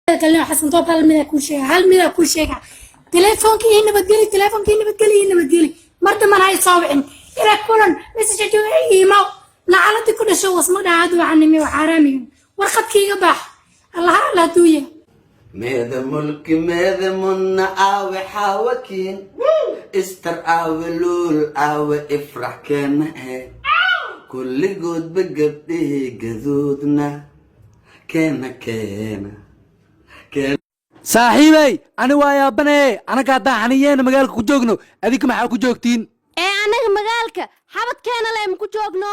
Kalin Xasan Toob, hal midaa kuu sheega, hal midaa kuu sheega: telefoonka ii nabadgeli, telefoonka ii nabadgeli, ii nabadgeli. Mar dambana hay soo wicin. Ila kulan message iimaw. Nacaladii ku dhasho wasma dhaha. Hadda waxaa nimi xaaraamiyo warqadka iga baax. Allaha alla hadduu yahay. Meeda Mulki, meeda Munna, aawe Xaawakiin, Istar aawe, Luul aawe, Ifrax keena he, kulligoodba gabdhihii gaduudna keena, keena, keena. Saaxiibey, ani waa yaabanaye. Anaga haddaan xaniyeena magaalka ku joogno, adinka maxaa ku joogtiin? Ee annaga magaalka xabadkeena le ma ku joogno.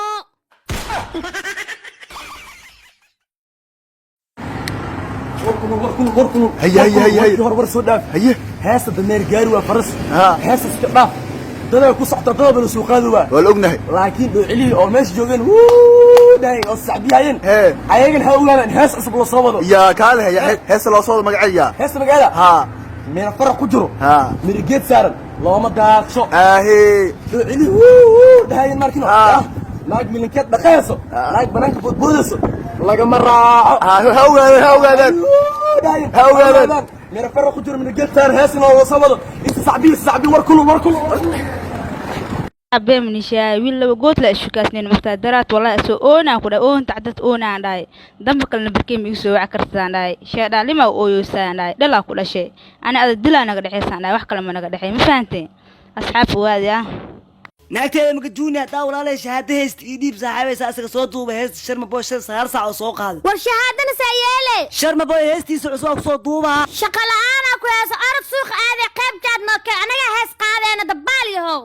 Haye, haye, haye, haye. Hor war soo dhaaf. Haye. Heesta dameer gaari waa faras. Ha. Heesta iska dhaaf, dadaa ku socta, dadaba la soo qaadi waa. Waa la ognahay. Laakiin dhoocilihii oo meesha joogeen wuu dhahay oo sacbiyahayeen. Hee. Ayagana ha ogaadaan hees cusub la soo wado. Yaa kaale haya heesta loo soo wado magaceeya? Heesta magaceeda? Ha. Mira faraq ku jiro. Ha. Mira geed saaran looma daadsho. Ahe. Dhoocilihii wuu wuu dhahayeen markino. Ha. Naag milinkeed dhaqayso, naag banaanka boodboodayso lagama raaco. Ha, ha ogaadeen, ha ogaadeen. Ha ogaadeen. Mira faraq ku jiro, mira geed saaran, hees inoo soo wado. Inta sacbiyo sacbiyo, war kulul, war kulul. Abemnishaa wiil laba good la ishukaasneen muftaa daraad wallahi soo oonaan ku dhahay, oonta cadad oonaan dhahay, damba kalena barkee ma igu soo wac kartaan dhahay, sheedhaalima ooyoysaan dhahay, dhalaa ku dhashay ani adag dilaa naga dhexaysaan dhahay, wax kale ma naga dhexay. Ma fahanteen asxaab ogaadi ah? Naagteeda makajuuni haddaa walaalay shahaado haysta ii dhiib saaxiibaysa asaga soo duuba heesta Sharma Boy 5 9 saac oo soo qaaday. War shahaadana saa yeele. Sharma Boy heestiisa cusub aa kusoo duubaa. Shaqo la'aanaa ku heeso. Orod suuq aadee, qayb jaad noo kee, anagaa hees qaadeena. Dabbaal yahow.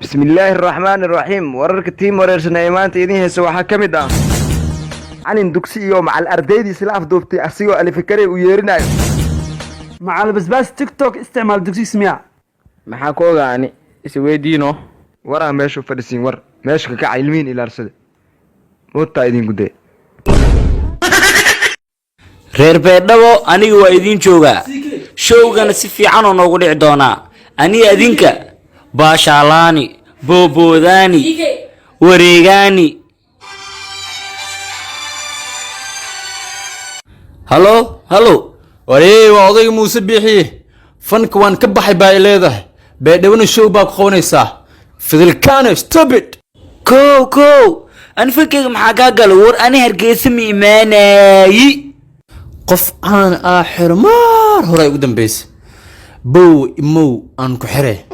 Bismillaahi araxmaani araxiim. Wararka tiim wareersan ee maanta idiin heesa waxaa ka mid ah calin dugsi iyo macal ardaydiisa la afduubtay asigoo alifikare u yeerinayo. Macal Basbaas TikTok isticmaal dugsiis miya? Maxaa ku ogaani isweydiino? Waraa meeshu fadhisiin, war meesha kakaca, ilmihiin ilaarsada, mootaa idin guddee. Reer Beedhabo, aniga waa idiin joogaa, showgana si fiican oo noogu dhici doonaa. Aniga adinka baashaalaani, booboodaani, wareegaani. Halo, halo. Waree, waa odayga Muuse Biixiye. Fanka waan ka baxay baa i leedahay, Beedhawona show baa ku qabanaysaa. Fidilkano stupid. Kow kow, ani fankeyga maxaa kaa gala? War ani Hargeysa ma imaanayi. Qof caan ah xiro maar hore ugu dambaysa bow imow aan ku xire.